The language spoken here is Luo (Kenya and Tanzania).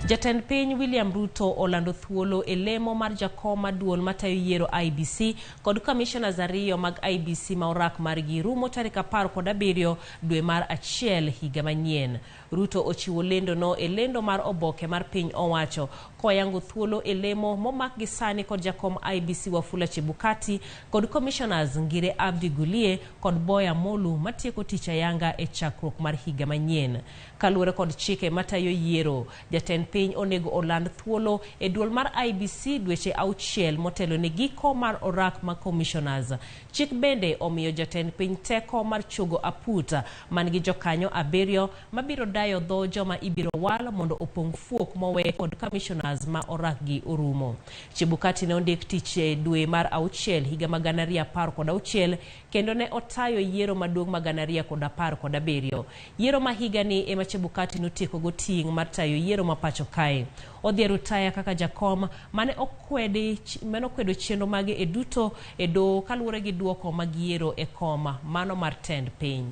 Jatend piny William Ruto olando thuolo e lemo mar jakom mar duol matayo yiero IEBC kod commissioners ariyo mag IEBC ma orak margi rumo tarik 17 dwe mar achiel higa manyien. Ruto ochiwo lendo no e lendo mar oboke mar piny owacho koyango thuolo e lemo momak gi sani kod jakom IEBC Wafula Chebukati kod commissioners Ngire Abdi Gulie kod Boya Molu matieko tich ayanga e chakruok mar higa manyien. Kaluwore kod chike matayo yiero, jatend piny onego oland thuolo e duol mar IEBC dweche auchiel motelo ne giko mar orak mag commissioners. Chik bende omiyo jatend piny teko mar chogo aput man gi jokanyo abiriyo mabiro dayo dho joma ibiro wal mondo opong' fuok mowe kod commissioners ma orak gi orumo. Chebukati ne ondik tich e dwe mar auchiel higa ma 2016 kendo ne otayo yiero maduong' ma 2017. Yiero ma higani ema Chebukati notiekogo ting' mar tayo yiero ma pacho kae. Odhiero taya kaka jakom mane okwedi mane okwedo chenro mage e duto e doho kaluwore gi duoko mag yiero e kom mano mar tend piny.